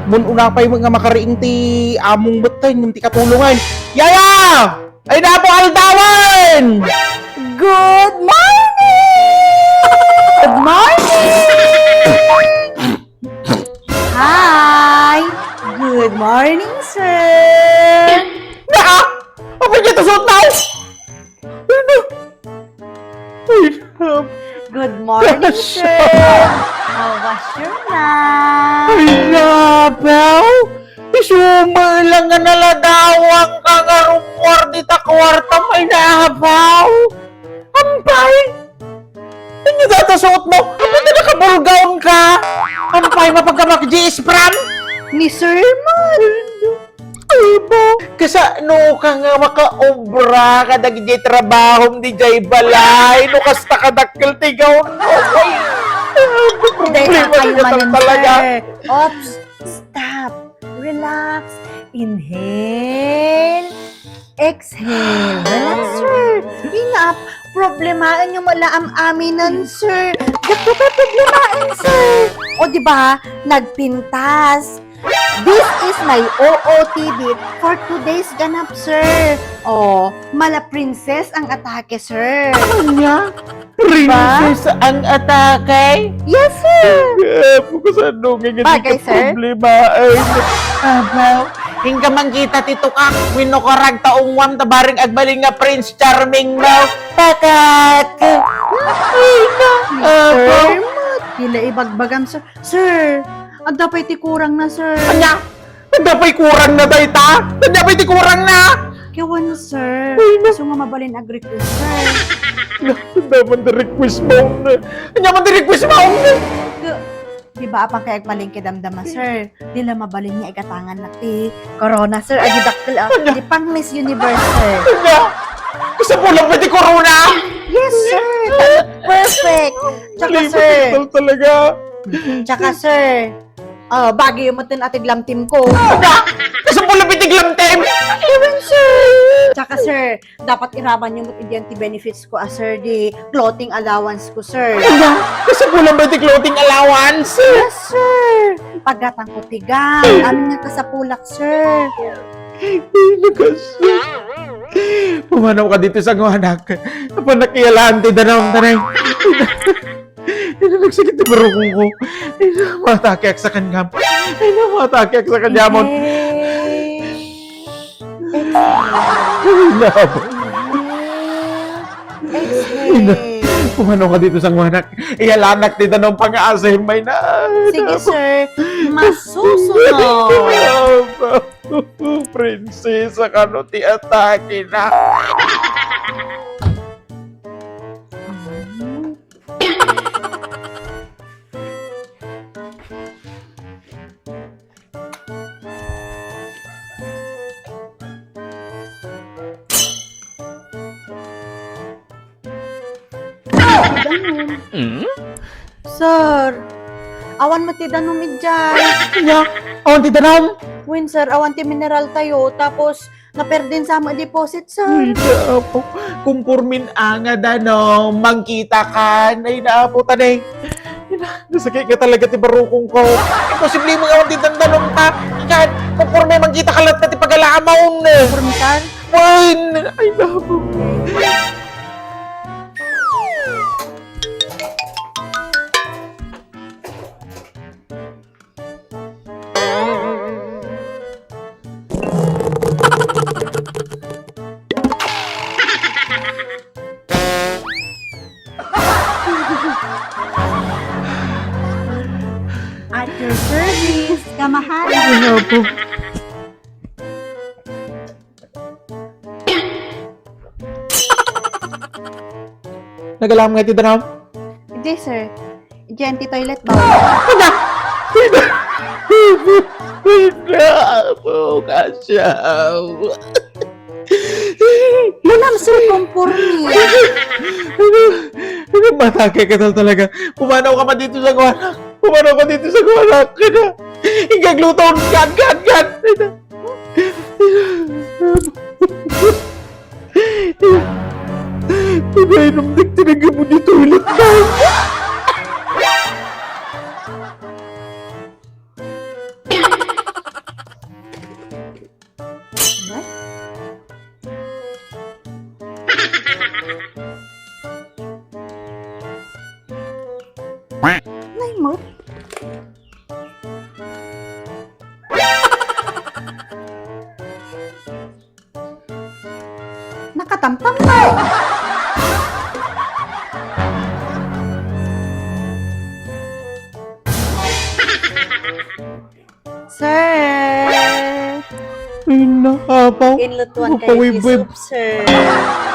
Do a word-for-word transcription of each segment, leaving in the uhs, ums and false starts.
Mun una pay nga makariing ti among betten, ngem ti katulongan. Yaya! Ay, napo aldawan! Good morning! Good morning! Hi! Good morning, sir! Na! Apa niya to suot na? Ay, na! Good morning, sir. How was your night? Ay, nabaw! Isuma lang nga naladawang ka nga rummuar dita kuartam, ay, nabaw! Ampay! Ano data suot mo? Ano ka nakabulgaon ka? Ampay, mapagkabak di isbram? Ni Sir man. Ay, ba? Kasano ka nga makaobra kadagiti trabahom didiay balay? No kasta kadakkel ti gaon mo. Ay, Dahil problema kayo na manin, talaga. Sir. Oops, stop. Relax. Inhale. Exhale. Relax, sir. Inap, problemaen niyo mo la am-aminan, sir. Dagko kay problemaen, sir. O, di ba? Nagpintas. This is my O O T D for today's ganap, sir. Oh, mala princess ang atake, sir. Anya? Princess ang atake? Yes, sir. Eh, bukas ano nga nga Bagay, sir. Problema ay. Abaw, inka man kita ti tukak, wenno karag ta umwam ta bareng agbalin nga Prince Charming mo. Pakak! Ay, na. Abaw. Sir, mat, dila ibagbagam, sir. Sir, adda pay ti kurang na, sir. Anya? Adda pay kurang na dayta? Anya pay ti kurang na? Kawan, sir. Ay, na. Isu nga mabalin ag-request, sir. Na, anda man di request mo na. Anya man di request mo na? Ka-, di ba, apang kay agpalengke damdama, sir? Dila mabalin nga igatangan na ti corona, sir. Adi dakkel, ah. Anya? Di pang Miss Universe, sir. Anya? Kasapulan pay ti corona? Yes, sir. Perfect. Tsaka, sir. Tal-, talaga. Tsaka, sir. Ah, bagay met ti glam team ko. Anya? Kasapulan pay ti glam team? Even, sir. Tsaka, sir, dapat iraman niyo met idiay ti benefits ko, ah, sir, di clothing allowance ko, sir. Anya? Kasapulan pay ti clothing allowance? Yes, sir. Paggatang ko ti gam, amin nga kasapulak, sir. Ay, nakas-, pumanaw ka dito sa anak. Apan nakiyalaan ti danum, tanay. Ay, na, nagsakit ti barukong ko. Ay, na, matakiak sa kanyam. Ay, na, matakiak sa kanyamon. Inhale. Exhale. Ay, na, Inhale. Exhale. Pumanaw ka dito sa anak. Iyalanak ti danum pangaasim, ay na. Sige, sir. Masusunod. Prinsesa, kano ti atake na? Danum. Mm? Sir, awan met ti danum idiay. Nya, awan ti danum? Wen, sir, awan ti mineral tayo. Tapos, naperdin sa amin deposit, sir. Ay, naapo. Kumpormin a nga danum, mangkita kan. Ay, naapo, tanay. Ay, na, nasakit nga talaga ti barukong ko. Imposible mo awan ti dandanum ta. Ikan, kumpormi mangkita ka latta ti pagalaamaon. Kumpormi kan? Wen, ay, naapo. At your service, kamahal. Ano po? Nagalam nga iti danum? Hindi, sir. Diyan ti toilet bowl. Ano? Hindi. Bukas siya. Manam, sir, kumpormi. Ano? Ano, matake ka tal-, talaga. Pumanaw ka pa dito sa kuwanak. Pumanaw ka dito sa kuwanak. Ano? Igagluto. Gad, gad, gad. Ano? Pinainom nagtinaga mo dito, ulit na. Tamtamay! Sir! Ay na, apaw. Inlutuan kayo ti soup, sir.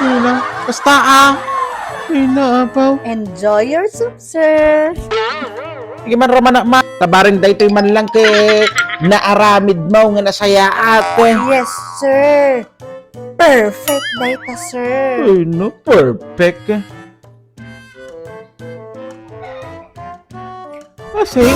Ay na, basta ah. Ay na, apaw. Enjoy your soup, sir. Sige man, Ramana, ma. Tabaring daytoy man lang kay naaramid mo nga nasayaat. Yes, sir. Perfect dayta, sir. Ay, no, perfect. Asin?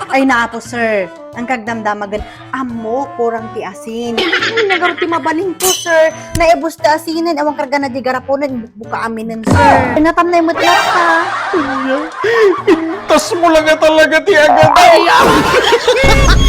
Ay, naapo, sir. Ang kagdamdamagan, ammo, kurang ti asin. Ay, nagaro ti mabalin ko, sir. Naibus ti asinen, awan karga na di garaponen, buka aminen, sir. Natam na imutlat, ha? Pintas mo lang talaga ti agad. Ay, ah!